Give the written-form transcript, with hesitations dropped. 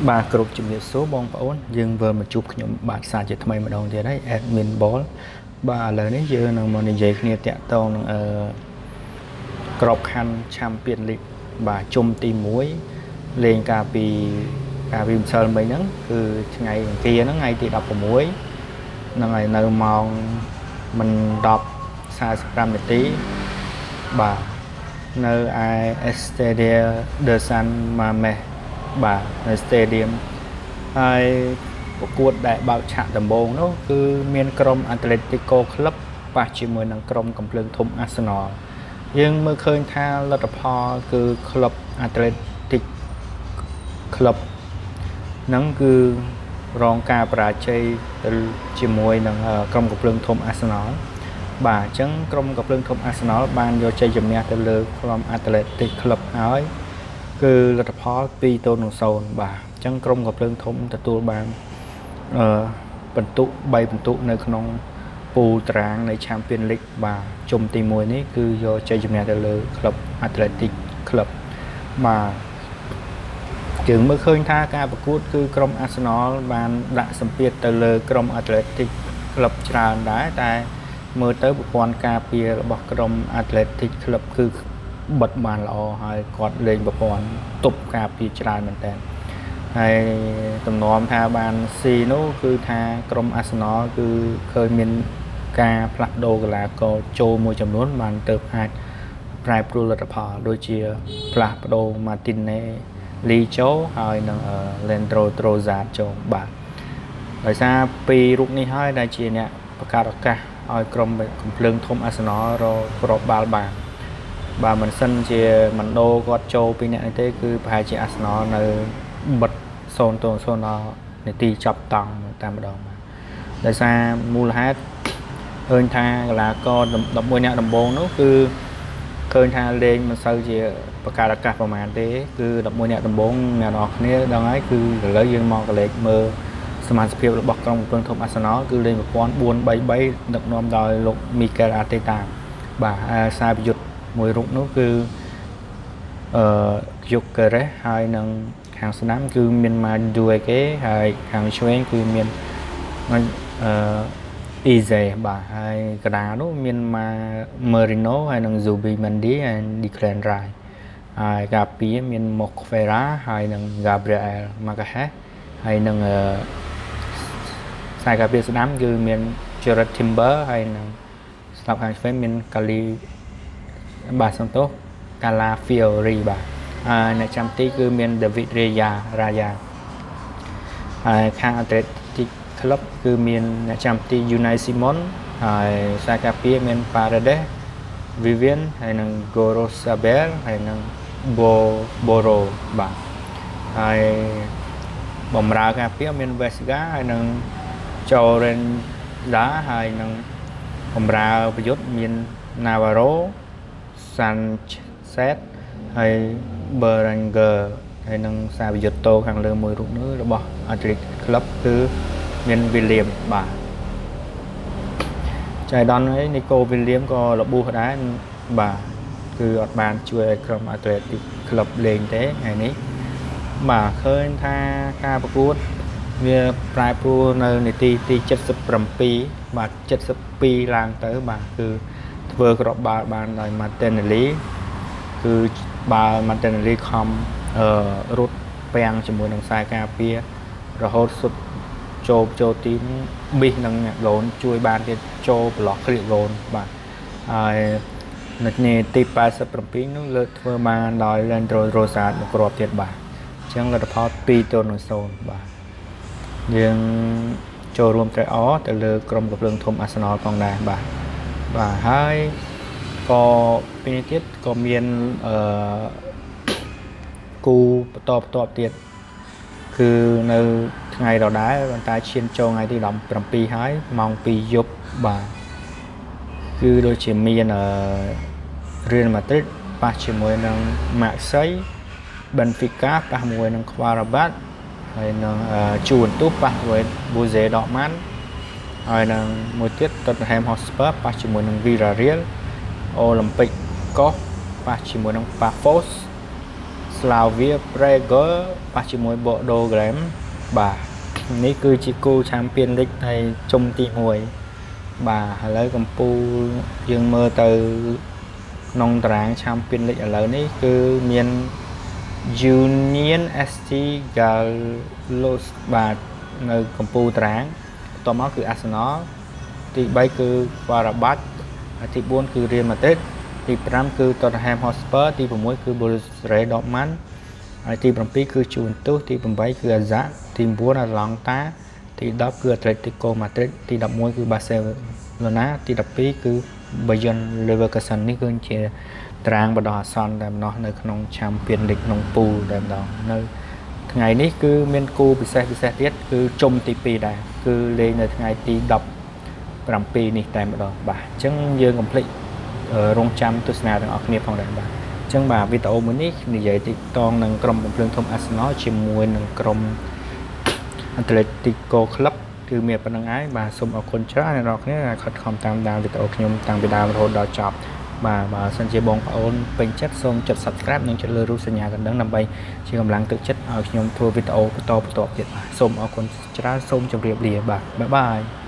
បាទគ្រប់ជំរាបសួរបងប្អូនយើងវិលមកជួបខ្ញុំបាទសាជាថ្មីម្ដងទៀតហើយ Admin Ball បាទឥឡូវនេះយើងនឹងមកនិយាយគ្នាតាក់ទងនឹងក្របខ័ណ្ឌ Champion League បាទជុំទី1លេងកាលពីម្សិលមិញហ្នឹងគឺថ្ងៃអង្គារហ្នឹងថ្ងៃទី16ហ្នឹងហើយនៅម៉ោងមិន10:45នាទីបាទនៅឯ Estadio de San Mamés បាទនៅ Stadium ហើយប្រកួតដែលបើកឆាកដំបូងនោះគឺមានក្រុម Atletico Club ប៉ះជាមួយនឹងក្រុមកំភ្លើងធំ Arsenal យើងមើលឃើញថាលទ្ធផលគឺ Club Athletic Club ហ្នឹងគឺរងការបរាជ័យទៅជាមួយនឹងក្រុមកំភ្លើងធំ Arsenal បាទអញ្ចឹងក្រុមកំភ្លើងធំ Arsenal បានយកជ័យជំនះទៅលើក្រុម Athletic Club ហើយគឺលទ្ធផល2-0បាទអញ្ចឹងក្រុមកំភ្លើងធំទទួលបានអឺពិន្ទុ3ពិន្ទុនៅក្នុងពូលតារាងនៃ Champion League បាទជុំទី1នេះគឺយកជ័យជំនះទៅលើ Club Athletic Club បាទយើងមើលឃើញថាការប្រកួតគឺក្រុម Arsenal បានដាក់សម្ពាធទៅលើក្រុម Athletic Club ច្រើនដែរតែមើលទៅប្រព័ន្ធការពាររបស់ក្រុម Athletic Club គឺបិទបានល្អហើយគាត់លេងប្រព័ន្ធទប់ការពារច្រើនមែនតើហើយទំនំថាបានស៊ីនោះគឺថាក្រុម Arsenal គឺឃើញមានការផ្លាស់ប្ដូរកីឡាករចូលមួយចំនួនបានទៅអាចប្រែប្រួលលទ្ធផលដូចជាផ្លាស់ប្ដូរ Martinelli ចូលហើយនិង Leandro Trossard ចូលបាទដោយសារពីររូបនេះហើយដែលជាអ្នកបង្កើតឱកាសឲ្យក្រុមកំភ្លើងធំ Arsenal រកគ្រាប់បាល់បានបាទមិនសិនជាមិនដូរគាត់ចូលពីអ្នកនេះទេគឺប្រហែលជា Arsenal នៅបិទ0-0ដល់នាទីចប់តង់តែម្ដងបាទដោយសារមូលហេតុឃើញថាកីឡាករ11នាក់ដំបូងនោះគឺឃើញថាលេងមិនសូវជាបង្កើតឱកាសប្រហែលទេគឺ11នាក់ដំបូងអ្នកនរគ្នាដឹងហើយគឺឥឡូវយើងមកកលេចមើលសមាជិករបស់ក្រុមកំភ្លើងធំ Arsenal គឺលេងប្រព័ន្ធ4-3-3ដឹកនាំដោយលោក Mikel Arteta បាទខ្សែប្រយុទ្ធមួយរូបនោះគឺអឺ Gyökeres ហើយនឹងខាងស្ដាំគឺមាន Madueke ហើយខាងឆ្វេងគឺមានអឺ Eze បាទហើយកដានោះមាន Merino ហើយនិង Zubimendi ហើយ Declan Rice ហើយការពារមាន Mosquera ហើយនិង Gabriel Magalhaes ហើយនិងខ្សែការពារស្ដាំគឺមាន Jared Timber ហើយនិងស្លាប់ខាងឆ្វេងមាន Kali បាទសន្តោស Calafiori បាទហើយអ្នកចាំទីគឺមាន David Raya ហើយខាង Athletic Club គឺមានអ្នកចាំទី Unai Simon ហើយខ្សែការពារមាន Paredes Vivian ហើយនិង Gorosabel ហើយនិង Boro បាទហើយបំរើការពារមាន Vesga ហើយនិង Jorenza ហើយនិងបំរើប្រយុទ្ធមាន Navarro Sanchez ហើយ Berenguer ហើយនឹងខ្សែប្រយុទ្ធតោខាងលើមួយរូបនោះរបស់ Athletic Club គឺមាន William បាទចៃដន្យនេះ Nico William ក៏របួសដែរបាទគឺអត់បានជួយឲ្យក្រុម Athletic Club លេងទេថ្ងៃនេះបាទឃើញថាការប្រកួតវាប្រែប្រួលនៅនាទីទី77បាទ72ឡើងទៅបាទគឺធ្វើគ្រាប់បាល់បានដោយ Martinelli គឺបាល់ Martinelli ខំអឺរត់ពាំងជាមួយនឹងខ្សែការពាររហូតសុទ្ធចូលចូលទីប៊ីសនិងអ្នកហ្គោនជួយបានទៀតចូលប្លុកគ្លៀកហ្គោនបាទហើយនៅនាទី87នោះលើកធ្វើបានដោយ Leandro Trossard មួយគ្រាប់ទៀតបាទអញ្ចឹងលទ្ធផល2-0បាទយើងចូលរួមត្រេកអរទៅលើក្រុមកំភ្លើងធំ Arsenal ផងដែរបាទបាទហើយក៏ពីនេះទៀតក៏មានអឺគូបន្តបន្ទាប់ទៀតគឺនៅថ្ងៃដដែលប៉ុន្តែឈានចូលថ្ងៃទី17ហើយម៉ោង2យប់បាទគឺដូចជាមានអឺ Real Madrid ប៉ះជាមួយនឹង Marseille Benfica ប៉ះមួយនឹង Qarabag ហើយនឹង Juventus ប៉ះជាមួយ Borussia Dortmund ហើយនឹងមួយទៀត Tottenham Hotspur ប៉ះជាមួយនឹង Villarreal Olympiacos ប៉ះជាមួយនឹង Pafos Slavia Prague ប៉ះជាមួយ Bodo Glimt បាទនេះគឺជាគូ Champions League នៃជុំទី1បាទឥឡូវកំពូលយើងមើលទៅក្នុងតារាង Champions League ឥឡូវនេះគឺមាន Union ST Gallos បាទនៅកំពូលតារាងបន្ទាប់មកគឺ Arsenal ទី3គឺ Qarabag ហើយទី4គឺ Real Madrid ទី5គឺ Tottenham Hotspur ទី6គឺ Borussia Dortmund ហើយទី7គឺ Juventus ទី8គឺ Ajax ទី9 Atalanta ទី10គឺ Atletico Madrid ទី11គឺ Barcelona ទី12គឺ Bayern Leverkusen នេះគឺជាតារាងបណ្ដោះអាសន្នតែម្ដងនៅក្នុង Champions League ក្នុងពូលតែម្ដងនៅថ្ងៃនេះគឺមានគូពិសេសពិសេសទៀតគឺជុំទី2ដែរគឺលេងនៅថ្ងៃទី17នេះតែម្ដងបាទអញ្ចឹងយើងកុំភ្លេចរងចាំទស្សនាទាំងអស់គ្នាផងដែរបាទអញ្ចឹងបាទវីដេអូមួយនេះនិយាយទាក់ទងនឹងក្រុមបំភ្លើងធំ Arsenal ជាមួយនឹងក្រុម Atletico Club គឺមានប៉ុណ្ណឹងហើយបាទសូមអរគុណច្រើនអ្នកនរគ្នាដែលខិតខំតាមដានវីដេអូខ្ញុំតាំងពីដើមរហូតដល់ចប់បាទបើសិនជាបងប្អូនពេញចិត្តសូមចុច Subscribe និងចុចលើរូបសញ្ញាកណ្ដឹងដើម្បីជាកម្លាំងទឹកចិត្តឲ្យខ្ញុំធ្វើវីដេអូបន្តបន្តទៀតបាទសូមអរគុណច្រើនសូមជម្រាបលាបាទ bye bye.